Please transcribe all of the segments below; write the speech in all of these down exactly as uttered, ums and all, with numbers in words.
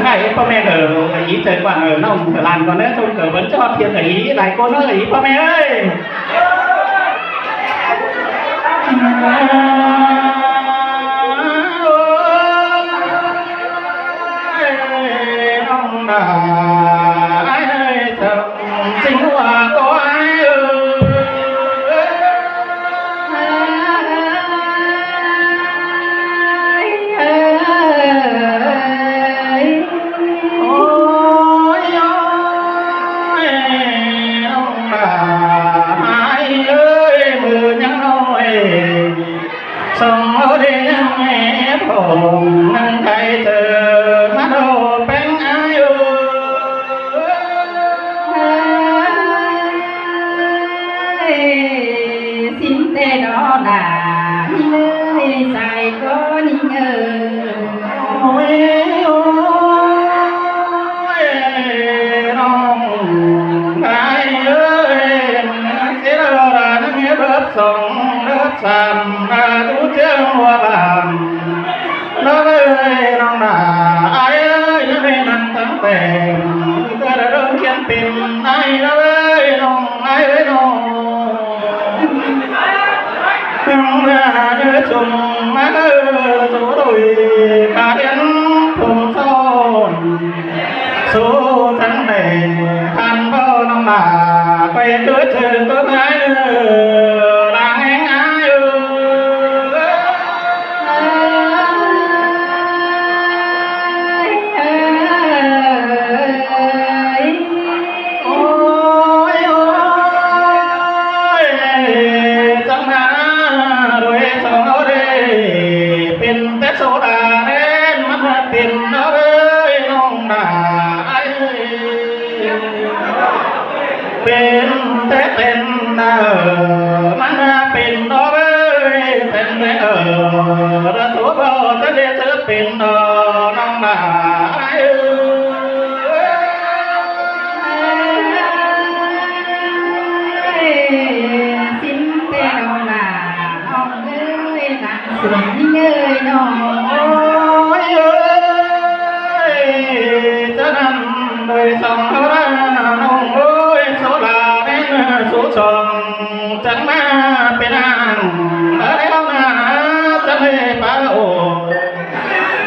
Ai, ꞌpo ꞌme ꞌcọ, ꞌí ꞌchớ ꞌquá ꞌnọng ꞌcọ ꞌlan ꞌcọ ꞌnớ, ꞌchớ ꞌcọ báu ꞌchọ thiên ꞌcọ ꞌí lai ꞌcốn ꞌnớ, ꞌí ꞌpo ꞌme ơi. Ôi, ꞌnọng ꞌnạ, ai ơi, chăm chính ꞌhọa ꞌcọ ai ơi. Ôi, ôi, ꞌnọng ꞌnạ, ai ơi, ꞌmự ꞌnhắng ꞌnọi song ꞌló đi ꞌnhắng ꞌmé phông ꞌnhắng thái ꞌchớ ꞌmá đaư ꞌpéng ai ơi. Ôi, sim ꞌtẹ đó là ꞌnhính ơi, sai ꞌcọ ꞌnhính ơi. Ôi, ôi, ꞌnọng ai ơi, ꞌchớ đó là ꞌnhính ơi, lớp song, lớp sam, là ꞌtú ꞌchớ ꞌmua bản. Đó ơi, ꞌnọng ꞌnạ, ai ơi, ꞌnhính ơi, ꞌnăng tắng tẻm, ꞌcọ là đương khiêm pin, ai ơi, ꞌnọng, ai ơi, ꞌnọng. Hưng ra nhớ chung má ơ số đôi cá điên phùng son. Số thắng này khan bao ꞌnọng ꞌnạ, quay cứ trừ có cái nữa, đang hén ai ơi. Ôi, ôi, chắng ꞌnạ đuôi song ꞌnớ đê, pên té số đa đen, ꞌmắn ꞌmá pên ꞌnớ đê, ꞌnọng ꞌnạ, ai. Pên té pên ꞌnớ, ꞌmắn ꞌmá pên ꞌnớ đê, pên té ꞌnớ, đa số bao chắng đê chớ pên ꞌnớ, ꞌnọng ꞌnạ, ai. Sim ꞌtẹ đó là ꞌnọng ơi, nắng sớm ꞌnhính ơi ꞌnọng. Ôi ơi, chớ ꞌnặn đôi song ꞌnớ ꞌnọng ơi, số là đến số song, chắng ꞌmá pên ꞌnặn, ở đây ꞌnọng ꞌnạ, chắng đê bá ổ.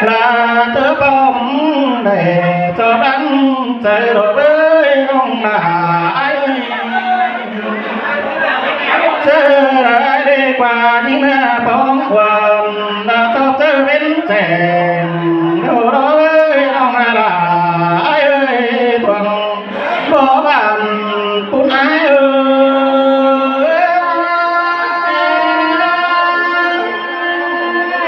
Là tớ bóng để cho đắng trời đổ với ꞌnọng ꞌnạ ai. Chớ ai đi qua ꞌnhính ꞌnạ bóng quần, là cho chớ bến chèn, đổ đó với ꞌnọng ꞌnạ là ai ơi, thuần bó bản ꞌpún ai ơi.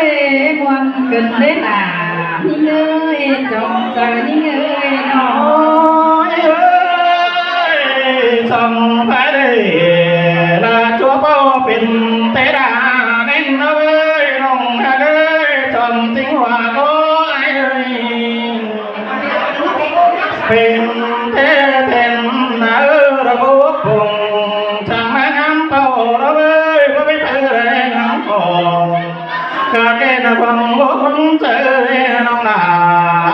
Ôi, muôn cơn đến à, ꞌnhính ơi, chóng chớ ꞌnhính ơi ꞌnọng. Ôi ơi, song phải đây là chúa bao pên té đa nên ơi, ꞌnọng ơi, chóng chính ꞌhọa ꞌcọ ai ơi. Pên té tên ꞌnạ ơ, đa bố phông chắng ꞌmá ngắm bao đó ơi, bố bết ơ đa ngắm phông. Cả cái ꞌnạ quăng bố phông chớ ơi, ꞌnọng ꞌnạ,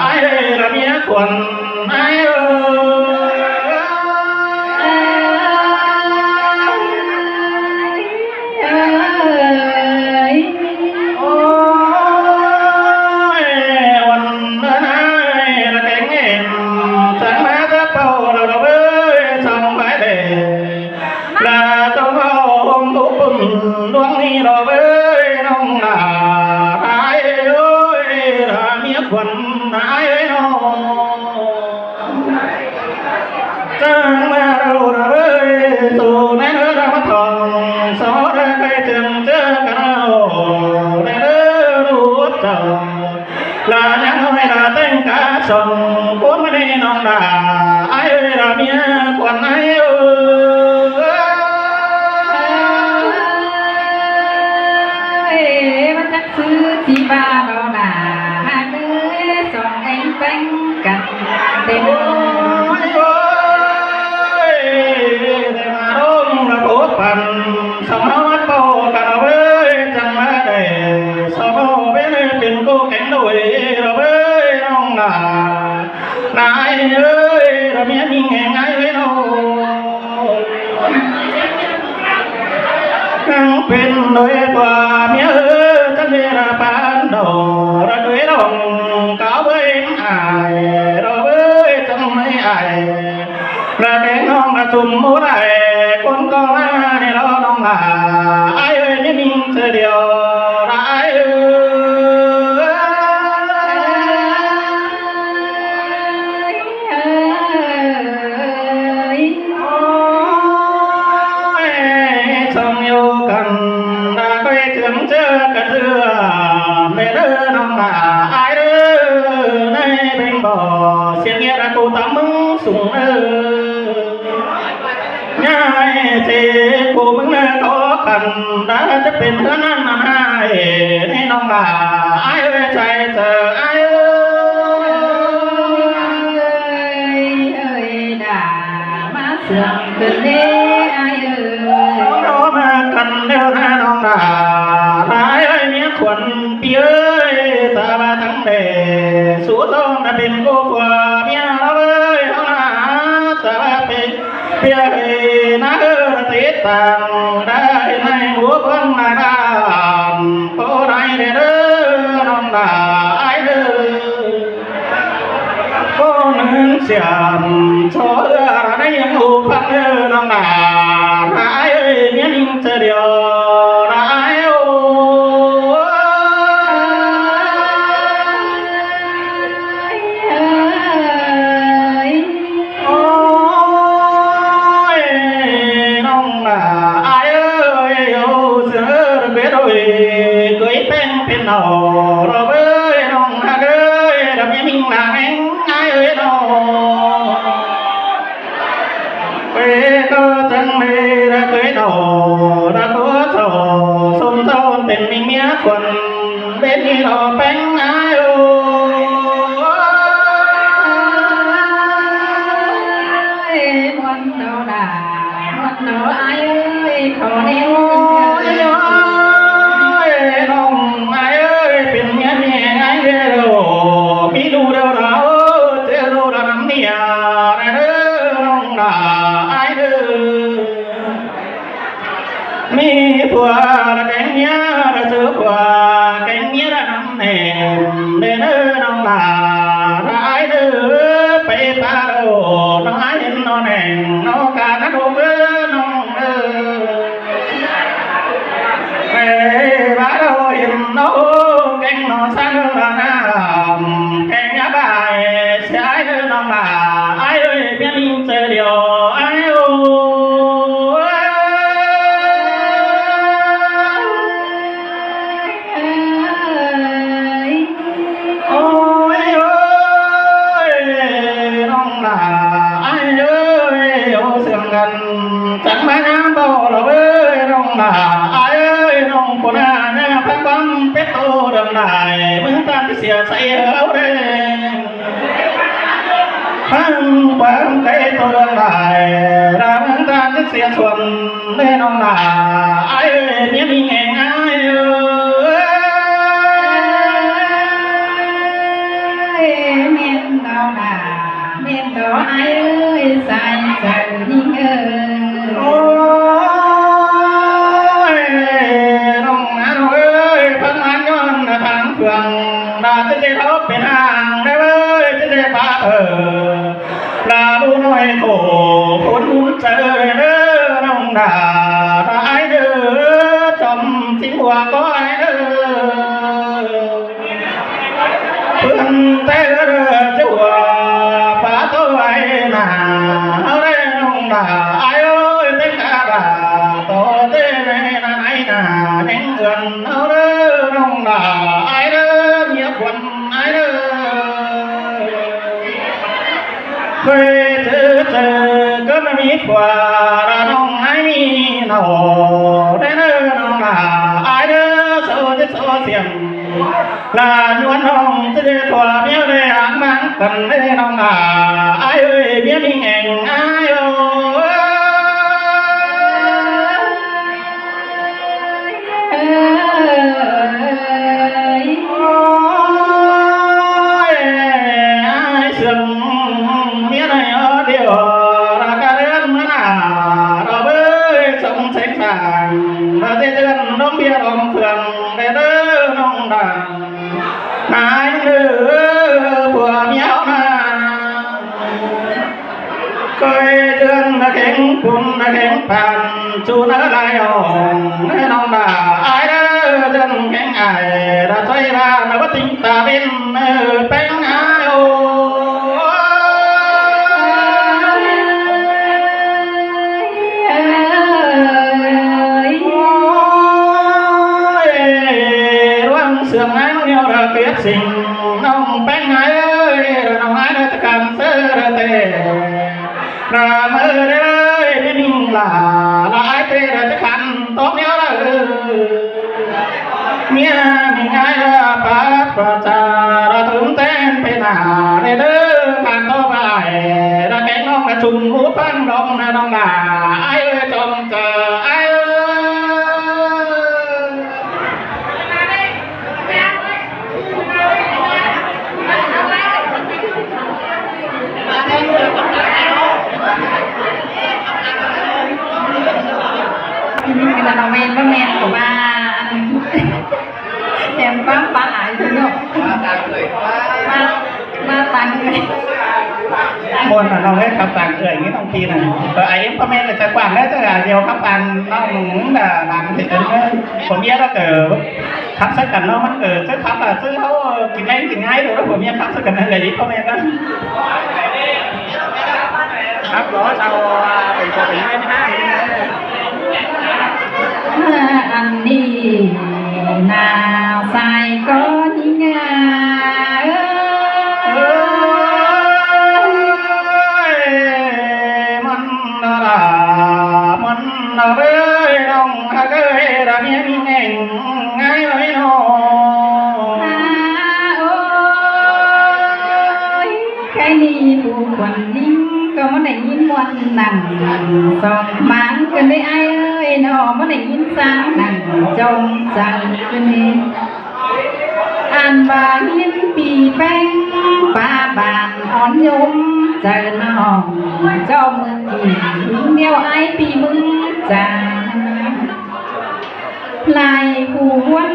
ai ơi, đa ꞌmía khuôn ai ơi. Ôi, uôn ơ ꞌnái, là cái nghẹn, chắng ꞌmá tớ bao là đo bới, chắng ꞌmá để, là chóng bao hôm tố bùn, đuống ni đo bới, ꞌnọng ꞌnạ, ai ơi, là ꞌmía khuôn ai ơi ꞌnọng. Chắng ꞌmá đo đo bới, số ꞌnái ꞌnớ đa ꞌmá thong, số đa cái chừng chớ cả ꞌnạ ổ, ꞌnái ꞌnớ đu út chầu. Là ꞌnhắng ꞌnọi là têng cá sông, ꞌcốn ꞌmá đi ꞌnọng ꞌnạ, ai ơi là ꞌmía khuôn ai ơi. Ơi, ꞌmá chắc xứ chi ba đó là hai đứa song anh bánh cặp tình. Ôi ơi, để mà đông là bố phần, song nó bắt bao cả nó với, chắng ꞌmá để, song nó bên này pên cô cánh đuổi, nó với ꞌnọng ꞌnạ. Ai ơi, ꞌlạ ꞌmía ꞌnhính ꞌhéng ai ơi ꞌnớ. Hăng pên đôi ꞌquá ꞌmía ơi, chắng đi ꞌlạ pán đầu, ꞌlạ đuối lòng cáo ꞌvới ai, ꞌlạ ꞌvới chắng ꞌmí ai. ꞌLạ kéng ꞌnọng ꞌlạ ꞌchum ꞌmú lai, ꞌcốn ꞌcọ ꞌmá ꞌnị ꞌlạ ꞌnọng ꞌlạ. Ai ơi, ꞌmía ꞌnhính ꞌchớ điêu, ꞌlạ ai ơi. Ôi, sống ꞌiu căn, ꞌlạ ꞌcoi chướng ꞌchớ căn ꞌdứa, ꞌmí ꞌlạ ꞌnọng ꞌlạ ai ꞌlạ, ꞌnị ꞌpéng bó, siêng ꞌnhá ꞌlạ ꞌcú tắm ꞌmứng sung ꞌlạ. Nhai ꞌchí ꞌcú ꞌmứng ꞌnớ ꞌcọ căn, ꞌlạ chắng pên ꞌhướn ꞌnặn ꞌnặn ai, ꞌnị ꞌnọng ꞌlạ, ai ơi, sai ꞌchớ ai ơi. Ơi, ơi, đa ꞌmá sương khửn ꞌlế ai ơi. Nó ꞌmá căn ꞌlẹo ꞌnị ꞌnọng ꞌlạ, ai ơi, ꞌmía khuôn ꞌpi ơi, ta ꞌva tắng đe, sú ꞌtọn ꞌnạ pên ꞌcú ꞌquá ꞌmía ꞌlạ ơi, ꞌhăng ꞌlạ, ta ꞌva pên ꞌpi ơi, ꞌnạ ơi, ta tết tang, đa ꞌnị ꞌnị ꞌmú ꞌpứng ꞌnạ đan, ꞌcọ đai đe ꞌlạ, ꞌnọng ꞌlạ, ai ơi. ꞌCọ ꞌnưng siam, so ꞌlạ ꞌnị ꞌnhính ꞌhụ ꞌphắng ꞌlạ ꞌnọng ꞌlạ, ai ơi, ꞌmía ꞌnhính ꞌchớ điêu, ꞌlạ ai ơi. Ôi, ꞌnọng ꞌlạ ai ơi, ô, sương ꞌlạ bết ơi, ꞌcới ꞌpéng pên ꞌnọ, ꞌlạ ơi, ꞌnọng ꞌlạ ơi, ꞌlạ ꞌmía ꞌnhính ꞌlạ ꞌhéng ai ơi ꞌnọ. Quê ꞌcọ chắng ꞌmí ꞌlạ ꞌcới ꞌnọ, ꞌlạ ꞌcọ sau, sôm sau pên ꞌnhính ꞌmía khuôn, pên ꞌnị ꞌlạ ꞌpéng ai ơi. Ôi, ꞌmuôn ꞌnọ đa, ꞌmuôn ꞌnọ ai ơi, khảu ꞌnị. Ôi, ôi, ꞌnọng ai ơi, pên ꞌmía ꞌnị ai ơi, ꞌmí ꞌlụk điêu đaư, ꞌchớ ꞌlụk đaư ꞌnặn ꞌnị, ꞌlạ ꞌnọng ꞌlạ ai ơi. ꞌMí ꞌpúa ꞌlạ kéng ꞌmía ꞌlạ ꞌchớ ꞌpúa kéng ꞌmía ꞌlạ ꞌnặn ꞌnị, ꞌnị ꞌnọng ꞌlạ, ꞌlạ ai ơi, pay pá đô, ꞌnọng ai hên ꞌnọng ꞌnẹng, ꞌnọng ca ꞌnặn đô ꞌmưa ꞌnọng ơi. Pay pá đô hên ꞌnọng kéng ꞌnọng ꞌsướng ꞌnọng ꞌnặn, kéng ꞌnhá bai, sia ai ơi ꞌnọng ꞌlạ, ai ơi, ꞌmía ꞌnhính ꞌchớ điêu, ai ơi. Ôi, ôi, ôi, ꞌnọng ꞌlạ, ai ơi, ô, sương căn, chắng ꞌmá ꞌnhá báu ꞌlạ ơi, ꞌnọng ꞌlạ, ai ơi, ꞌnọng ꞌcọ ꞌnạ, ꞌnạ ꞌphắng ꞌquám pét tô đơng lai, ꞌmướng ꞌtan ꞌchí sia say ꞌháu đe. ꞌPhắng ꞌquám pét tô đơng lai, ꞌlạ ꞌmướng ꞌtan ꞌchí sia suôn, ꞌnị ꞌnọng ꞌlạ, ai ơi, ꞌmía ꞌnhính ꞌhéng ai ơi. Ôi, ꞌmen ꞌnọng ꞌlạ, ꞌmen ꞌnọng ai ơi, sai ꞌchớ ꞌnhính ơi. Ôi, ꞌnọng ꞌnặn ơi, ꞌphắng ꞌnặn ꞌnhọn ꞌnạ tháng phượng, ꞌlạ ꞌchớ ꞌchớ thó pên hang, ꞌlạ ơi, ꞌchớ ꞌchớ pá ơ. ꞌLạ ꞌlụk ꞌnọi khổ, khốn ꞌmún ꞌchớ ꞌnớ, ꞌnọng ꞌlạ, ꞌlạ ai ơi, chom chính ꞌva ꞌcọ ai ơi. ꞌPứng té ꞌlạ ꞌchớ ꞌva, pá tô ai ꞌnạ, ꞌháu đe ꞌnọng ꞌlạ, ai ơi, té cá đa, tô té ꞌnị ꞌnặn ai ꞌnạ, ꞌnhính ươn ꞌháu đe ꞌnọng ꞌlạ, ai ơi, ꞌmía khuôn ai ơi. ꞌCới ꞌchớ ꞌchớ ꞌcọ ꞌmí ꞌpúa ꞌlạ ꞌnọng ai ꞌmí ꞌnọ, đe ꞌnớ ꞌnọng ꞌlạ, ai ơi, sô ꞌchớ sô siêng. ꞌLạ ꞌnhọn ꞌnọng ꞌchớ ꞌchớ ꞌpúa ꞌmía đe ꞌháng ꞌmáng căn đe ꞌnọng ꞌlạ, ai ơi, ꞌmía ꞌnhính ꞌhéng ai ơi. Ôi, ai sương Phun ꞌna kéng păn ꞌchu ꞌna lai ong ꞌna ꞌnọng ꞌna ai ꞌna, ꞌdọn kéng ai ꞌna ꞌchoi ꞌva ꞌna ꞌva ꞌtinh ta ꞌvến ꞌna péng ai ô. Ôi, ꞌluống sương ai ꞌnọng ꞌnhó ꞌna kiết sing ꞌnọng péng ai ơi, ꞌnọng ai ꞌna ꞌchớ căn ꞌsớ ꞌna ꞌtẹ. ꞌNa ꞌmưa ꞌlới ꞌmí ꞌminh lả ꞌna ai ꞌtẹ ꞌna ꞌchớ căn ꞌtóng ꞌnhó ꞌna ư. ꞌMía ꞌminh ai ꞌna pát ꞌva ꞌchạ ꞌna tứm ꞌtến pên ꞌna ꞌlới ꞌnớ căn ꞌtóng ꞌva ai ꞌna kéng ꞌnọng ꞌna chum ꞌmú ꞌphắng ꞌnọng ꞌna ꞌnọng ꞌna ai ơi, chom ꞌchạ ai ơi. Cái là nó men nó men của ba ăn. Em bác ba ai thôi nhở. Ba ba tăng. Muôn là ꞌnọng ꞌhế khắp tăng ơi, ꞌnị ꞌnọng ꞌpi ꞌnị. Ờ, ai em ꞌpa ꞌme ꞌcọ ꞌchạ quảng ꞌlế ꞌchớ gả ꞌdiu khắp tăng ꞌnọng ꞌnung ꞌnung đa đăng ꞌtếng ꞌnớ. Phua ꞌmía ꞌlạ ꞌcọ khắp ꞌsớ căn ꞌnớ, ꞌmắn ꞌcọ ꞌchớ khắp ꞌlạ ꞌchớ ꞌháu kin ꞌmen kin ꞌngai đu ꞌlạ phua ꞌmía khắp ꞌsớ căn ꞌnớ ꞌcọ ꞌnị ꞌpa ꞌme ꞌnớ. Khắp ꞌlạ sau, à, tỉnh phua tỉnh ꞌngai ꞌnị hả? Ăn ꞌnị ꞌna sai ꞌcọ ꞌnhính ꞌnga. Ôi, ꞌmắn ꞌna ꞌla, ꞌmắn ꞌna ơi, ꞌnọng hák ơi, ꞌla ꞌmía ꞌmí ꞌngéng ꞌngai ơi ꞌnọ. À, ôi, cái ꞌnị phủ khuôn ꞌnhính ꞌcọ ꞌmắn đảy ꞌnghín ꞌmuôn nẳng, song ꞌmáng ꞌcọ ꞌnị ai ơi ꞌnọ, ꞌmắn đảy ꞌnghín ꞌsáng nẳng, chom ꞌchăng ꞌcọ ꞌnị. Ăn ꞌva ꞌnghín ꞌpi ꞌpéng ꞌpa bản ón ꞌnhốm chaư ꞌnọng, chom ꞌmự kỉ ꞌhính ꞌnéo ai ꞌpi ꞌmứng chang. Lai phủ ꞌhuôn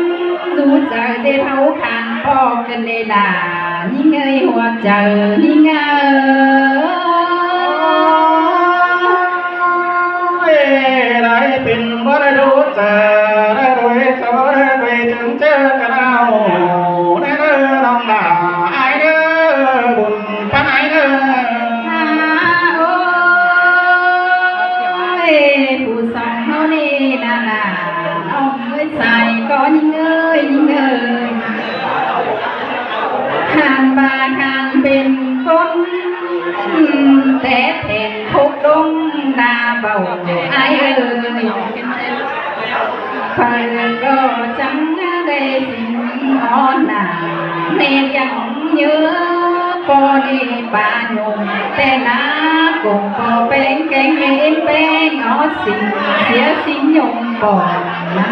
dú chaư ꞌdệt ꞌháu khang ꞌpọ ꞌcọ ꞌnị ꞌla, ꞌnhính ơi ꞌhua chaư ꞌnhính ơi. Ôi, đảy pên báu đảy đú chaư, đảy đuổi chaư, báu đảy đuổi chứng chaư căn ꞌnọ. Đảy đảy ꞌnọng ꞌna ai ơi, bun ꞌpắn ai ơi. À, ôi, phủ song ꞌháu ꞌnị ꞌna ꞌna, ꞌnọng ơi sai ꞌcọ ꞌnhính ơi, ꞌnhính ơi. Khang ꞌva khang pên ꞌcốn té thẻn khốc đông đa báu ai ơi. Phaư ꞌcọ chắng đảy sính ók ꞌna, ꞌme ꞌliệng ꞌnhớ ꞌpo ꞌnị ꞌpa ꞌnhốm, té ꞌna ꞌcọ ꞌpo péng kéng ꞌme ꞌếm péng ók sính, sia sính ꞌnhốm ꞌpo ꞌna.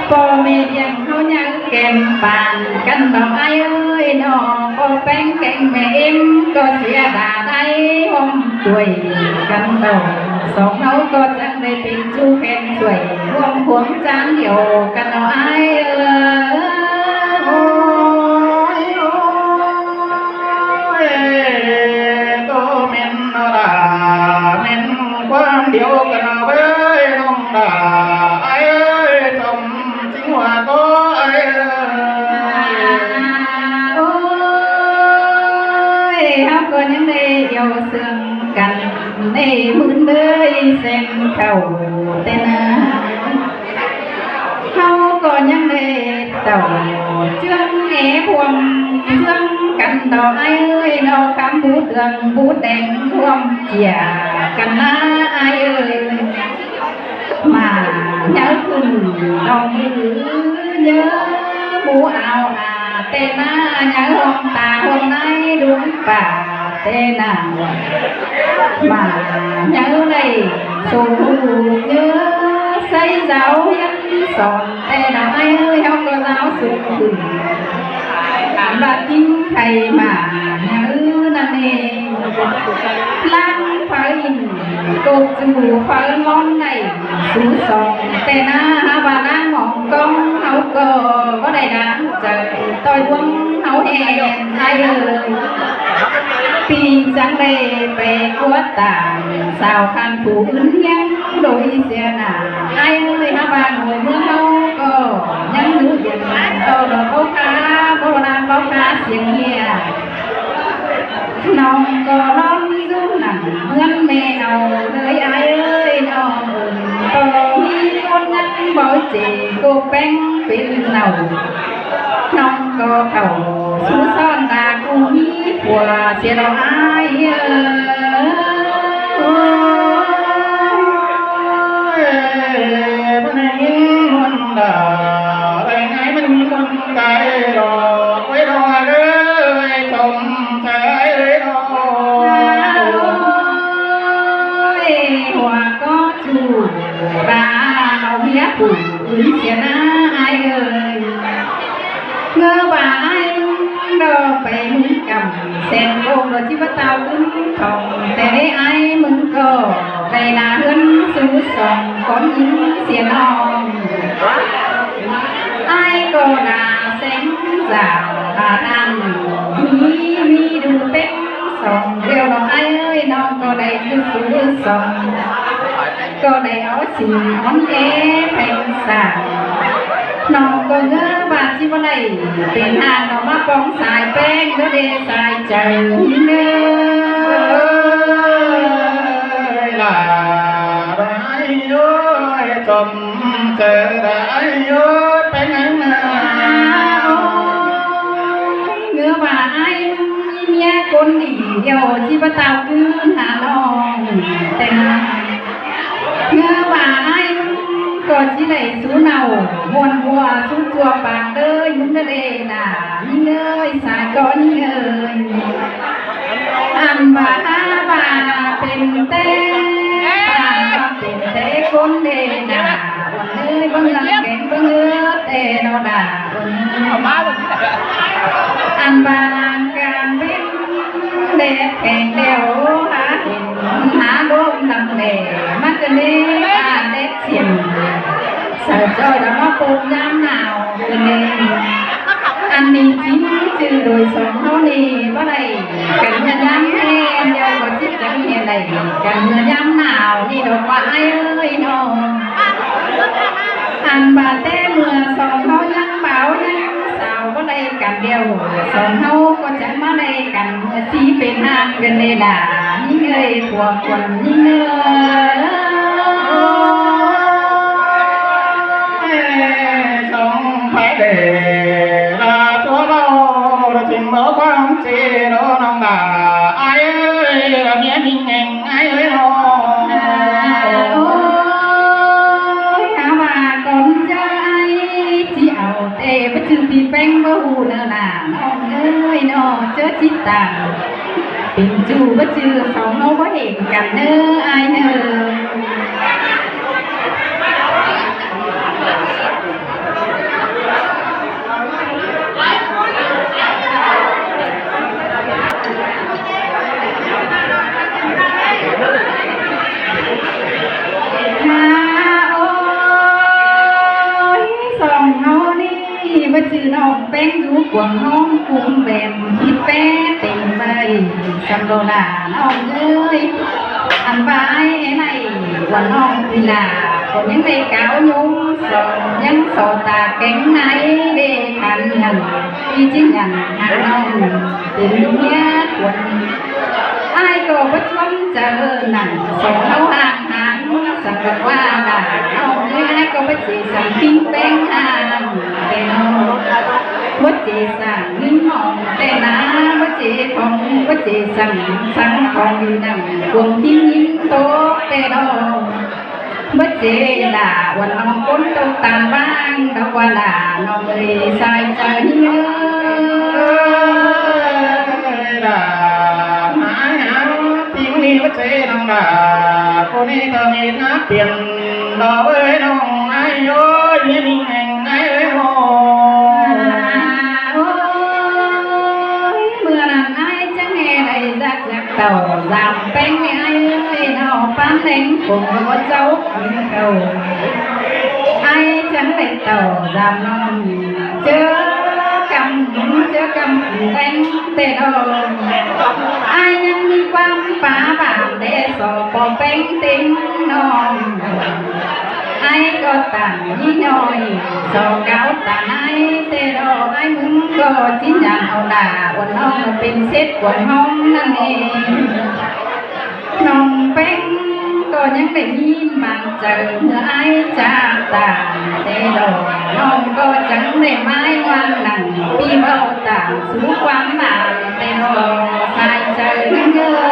ꞌPo ꞌme ꞌliệng ꞌháu ꞌnhắng kẻm pang căn ꞌnọ ai ơi ꞌnọ, ꞌpo péng kéng ꞌme ꞌếm ꞌcọ sia đa đảy ꞌhuôm ꞌtoi căn ꞌnọ. Song ꞌháu ꞌcọ chắng đảy pên ꞌchu khen ꞌsuối ꞌhuôm khuống chang điêu căn ꞌnọ ai ơi. Ôi, ôi, ꞌcọ ꞌmen ꞌnọ đa, ꞌmen ꞌquám điêu căn ꞌnọ ới ꞌnọng đa, ai ơi, chom ꞌchí ꞌhua ꞌcọ ai ơi. Ôi, ꞌháu ꞌcọ ꞌnhắng đảy điêu sương căn ꞌnị ꞌmướng đơi sen khảu ꞌtẹ ꞌna. ꞌHáu ꞌcọ ꞌnhắng đảy tảu ꞌchương é ꞌhuôm ꞌchương căn ꞌnọ ai ơi ꞌnọ, khắm bút ương bút đen ꞌhuôm chia căn ꞌna ai ơi. ꞌMá ꞌnhắng khửn ꞌnọng ư ꞌnhớ ꞌmú ao a ꞌtẹ ꞌna, ꞌnhắng ꞌhuôm ta ꞌhuôm ꞌnái đun pá ꞌtẹ ꞌna. ꞌMá ꞌnhắng đảy sôm ꞌhụ ꞌnhớ ꞌsái dáo hiến son ꞌtẹ ꞌna ai ơi, ꞌháu ꞌcọ dáo sôm ꞌhụ. Bát kin khay ꞌmá ꞌnhắng ư ꞌnặn ê. ꞌLáng phaư ꞌnhính cốc ꞌchu phaư ꞌmón đảy sú song ꞌtẹ ꞌna, hák ꞌva ꞌláng mong cong ꞌháu ꞌcọ báu đảy đáng chaư ꞌtoi ꞌluống ꞌháu hên ai ơi. ꞌPi chắng đảy pay cuốc tang, sau khăn phủ ứn ꞌhiếng đôi sia nả. Ai ơi, ꞌhá ꞌva ꞌngội ꞌmướng ꞌháu ꞌcọ ꞌnhắng dú điên, ꞌto đỏ báu khá, báu ꞌláng báu khá siêng ꞌhiê. ꞌNọng ꞌcọ ꞌlóm dú nẳng ꞌmướng ꞌme au ꞌlới ai ơi, ꞌnọng ơi, ꞌto ꞌmí ꞌcốn ꞌnhắng báu chê ꞌcộ ꞌpéng pên nảu. ꞌNọng ꞌcọ khảu sú son ta ꞌcú ꞌmí phua sia lo ai ơi. Ôi, ꞌmắn ꞌmí ꞌmuôn đa, ꞌlới ai ꞌmắn ꞌmí ꞌmuôn cai lo, quay lo ơi, chom chai ơi lo. Ôi, hua ꞌcọ chu ba, au ꞌhiế phủ ứn sia nả ai ơi. ꞌNgớ ꞌva ai ꞌmứng ꞌlọ pay ꞌmứng căm, sen ꞌcốn ꞌlọ ꞌchí báu tao ứn khong, té ꞌlới ai ꞌmứng ꞌcọ đảy nả ꞌhướn sú song cón ứn sia ꞌnọng. Ai ꞌcọ nả seng dả, ꞌva ꞌnặn ꞌmí ꞌmí đu ꞌpéng song, ꞌlẹo ꞌnọng ai ơi, ꞌnọng ꞌcọ đảy đu sú song. ꞌCọ đảy ók sim ón é pheng sảng. ꞌNọng ꞌcọ ꞌngớ ꞌva ꞌchí báu đảy pên ꞌhán ꞌnọng ꞌmá pong sai ꞌpéng, ꞌnớ đe sai chaư ꞌnớ. Ơi, lả đa ai ơi, chom chaư đa ai ơi, ꞌpéng ꞌnặn nả. Ôi, ꞌngớ ꞌva ai ꞌmí ꞌmía ꞌcốn đi ꞌlẹo ꞌchí báu tao ứn hả ꞌnọng. Té nả ꞌngớ ꞌva ai ꞌcọ ꞌchí đảy sú nảu, ꞌmuôn ꞌhua sú ꞌchua pang ꞌlới ꞌnhính ꞌnớ đe nả, ꞌnhính ơi, sai ꞌcọ ꞌnhính ơi. Ăn ꞌva hả ꞌva pên té, ꞌva pên té ꞌcốn đe nả, uôn ơi, báu lăng kén báu ứt té ꞌnọ nả. Ăn ꞌva ăn cang pên đét keng ꞌlẹo hả hên hả ꞌlốm lăng đe, ꞌmá ꞌcọ ꞌnê ꞌva đét siên, sau ꞌchoi đa ꞌmá pôm ꞌnhám nảo ꞌcọ ꞌnê. Ăn ꞌnị ꞌchí ꞌchư đôi song ꞌháu ꞌnị báu đảy căn ꞌmưa ꞌnhám ꞌhẹn, ꞌlẹo ꞌcọ ꞌchí chắng ꞌnị đảy căn ꞌmưa ꞌnhám nảo ꞌnị ꞌnọ ꞌva ai ơi ꞌnọ. Ăn ꞌva té ꞌmưa song ꞌháu ꞌnhắng báu ꞌnhắng sau báu đảy căn ꞌlẹo, song ꞌháu ꞌcọ chắng ꞌmá đảy căn ꞌmưa ꞌchí pên ꞌhán căn ꞌnị đa, ꞌnhính ơi, phua khuôn ꞌnhính ơi. Song pay đe đa ꞌchua ꞌlẹo, đa chim ꞌlẹo ꞌquám ꞌchí ꞌlẹo ꞌnọng đa, ai ơi, đa ꞌmía ꞌnhính ꞌnhính ai ơi ꞌnọ. Ôi, hả ꞌva con trai ai ꞌchí au té báu ꞌchư ꞌpi ꞌpéng báu ꞌhụ ꞌnớ nả ꞌnọng ơi ꞌnọ, ꞌchớ ꞌchí tang pên ꞌchu báu ꞌchư song ꞌháu báu hên căn ꞌnớ ai ꞌnớ. Hả ơi, song ꞌháu ꞌnị báu ꞌchư ꞌnọng ꞌpéng dú cuông ꞌhóm cung bẻm khít pé têng ꞌvạy săm đô la ꞌnọng ơi. Ăn ꞌva ai ꞌnị uôn ꞌnọng ꞌpi la, ꞌcọ ꞌnhắng đảy cáo ꞌnhốm so, ꞌnhắng so ta kéng nải đe khăn ngăn, ꞌpi ꞌchí ngăn hả ꞌnọng. Pên ꞌmía khuôn ai ꞌcọ báu ꞌchuôm chaư nẳng song ꞌháu ꞌháng ꞌháng, săng ꞌcọ ꞌva đa ꞌnọng ơi, ai ꞌcọ báu ꞌchí săng ꞌpính ꞌpéng ꞌháng té ꞌnọ. Báu ꞌchí săng ꞌnhính ꞌmọng té nả, báu ꞌchí khong, báu ꞌchí săng, săng khong đi nẳng cuông ꞌpính ꞌnhính tốc té ꞌnọ. Báu ꞌchí đa uôn ꞌnọng ꞌcốn tốc tan ꞌváng, đa ꞌva đa ꞌnọng ơi sai chaư ꞌnhính ơi. Đa nả ai hả, ꞌpi ꞌmưa ꞌnị báu ꞌchí ꞌnọng đa, ꞌcốn ꞌnị ꞌcọ ꞌnị nả piên, đa ơi ꞌnọng ai ơi, ꞌmía ꞌnhính ꞌnhính ai ơi ꞌnọ. Ôi, ꞌmưa ꞌnặn ai chắng ꞌnê đảy ꞌdạk ꞌdạk tảu dăm ꞌpéng ꞌnị ai ơi ꞌnọ, ꞌpán ꞌlẹng cuông ꞌcọ báu ꞌchạu ꞌcọ. Ai chắng đảy tảu dăm ꞌnọng, ꞌchớ căm, ꞌchớ căm ꞌpéng ꞌtẹ ꞌnọng. Ai ꞌnhắng ꞌmí ꞌquám pá bản đé so ꞌpo ꞌpéng ꞌtếng ꞌnọng. Ai ꞌcọ tản ꞌnị ꞌnọi, so cáo tản ai ꞌtẹ ꞌnọng, ai ꞌmứng ꞌcọ ꞌchí nhẳn au nả uôn ꞌnọng pên sết cuông ꞌhóng ꞌnặn ê. ꞌNọng ꞌpéng ꞌcọ ꞌnhắng đảy ꞌnhím bang chaư ꞌmưa ai ꞌchạ tản ꞌtẹ ꞌnọng. ꞌNọng ꞌcọ chắng đảy ꞌmái ꞌquáng nẳng ꞌpi ꞌvạu tản sú ꞌquám bản ꞌtẹ ꞌnọng sai chaư ꞌnưng ơ.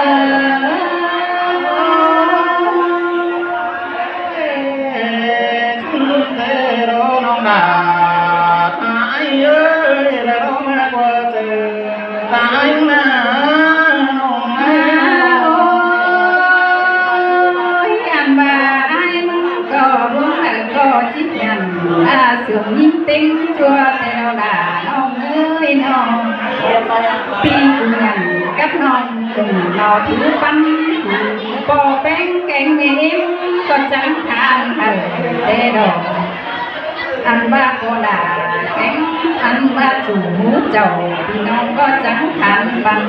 Ôi, ăn ꞌva ai ꞌmứng ꞌcọ ꞌluống đảy ꞌcọ chít nhẳn, a, sương ꞌnhính ꞌtếng ꞌchua ꞌtẹ ꞌnọng đa ꞌnọng ơi ꞌnọng. ꞌPi ꞌcọ nhẳn cắp ꞌnọng ꞌcọ ꞌnọ thứ ꞌpắn ꞌcọ ꞌpo ꞌpéng kéng ꞌmẹ ꞌếm ꞌcọ chắng than hảư ꞌtẹ ꞌnọng. Ăn ꞌva ꞌpo đa kéng ăn ꞌva sung ꞌmú chảu ꞌpi ꞌnọng ꞌcọ chắng than păn.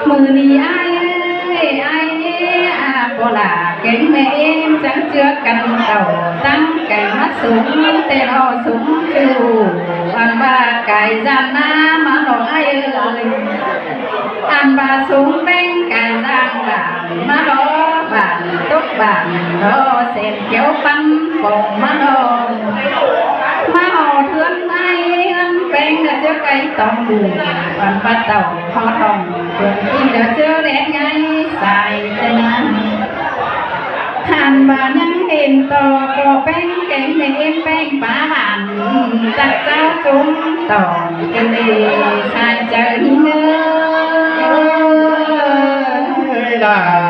ꞌMự ꞌnị ai ơi, ai ơi, a, ꞌpo đa kéng ꞌmẹ ꞌếm chắng ꞌchưa căn tảu tắng cai ꞌmá sung ꞌtẹ ꞌnọng sung ꞌchu. Ăn ꞌva cai ꞌdan ꞌná ꞌmá ꞌnọng ai ơi. Ăn ꞌva sung ꞌpéng cai ꞌdan bản ꞌmá ꞌnọng, bản tốc bản ꞌnọng sên kéo ꞌpắn pông ꞌmá ꞌnọng. ꞌMá ꞌhọt ꞌhướn ꞌmái ꞌhướn ꞌpéng ꞌnớ ꞌchớ cai tỏng đu, ăn ꞌva tảu ꞌhọt ꞌhọng ꞌpứng ꞌnị ꞌnớ ꞌchớ đét ꞌngai sai ꞌtẹ ꞌnặn. Ăn ꞌva ꞌnhắng hên ꞌto ꞌcọ ꞌpéng kéng ꞌmẹ ꞌếm ꞌpéng pá bản, ꞌtặc chảu chung tỏng ꞌcọ sai chaư ꞌnưng ơ.